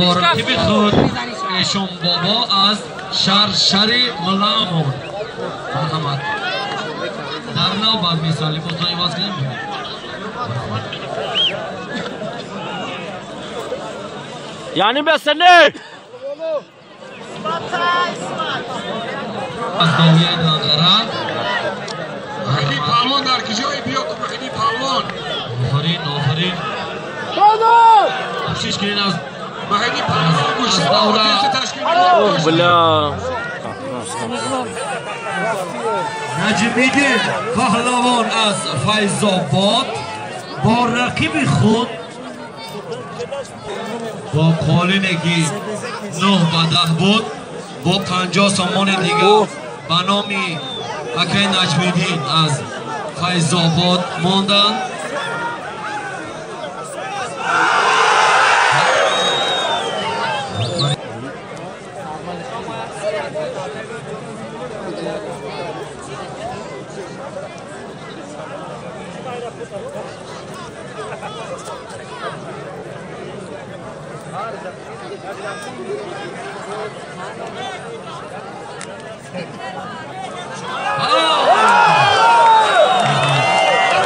Бо рақиби худ Эшон Бобо аз шари Мулламон. Марҳамат. Дар навбат мисол либосро иваз кунем. Яъне бесане. Аз ноҳияи Данғара. Маҳди паҳлвон дар куҷое? Биё, Маҳди паҳлвон. Офарин, офарин. Кӯшиш кунед аз Маҳди паҳлвон гӯша ташкил. Бля. Наҷмиддин паҳлавон аз Файзобод бо рақиби худ бо қолине ки 9-10 буд, бо 50 сомони дигар ба номи акай Наҷмиддин аз Файзобод монданд.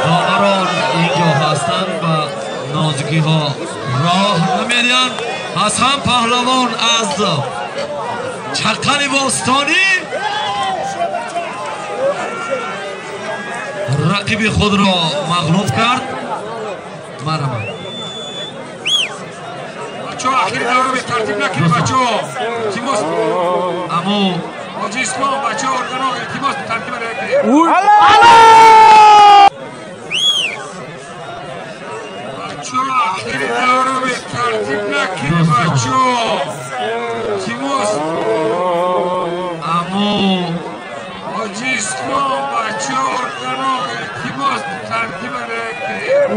Доварон инҷо ҳастанд ва нозикиҳо роҳ намедиҳанд. Ҳасан паҳлавон аз Чақали бостонӣ рақиби худро мағлуб кард. Марҳамат. Бачаҳо, ахири давра бетартиб накунед, бачаҳо. Илтимос. Аммо Ҳоҷи Ислом, бачаҳо, органо, илтимос, тартиба накунед. Бачаҳо, ахири давра бетартиб накунед, бачаҳо. Илтимос. Аммо Ҳоҷи Ислом, бачаҳо, органо, илтимос, тартиба накунед.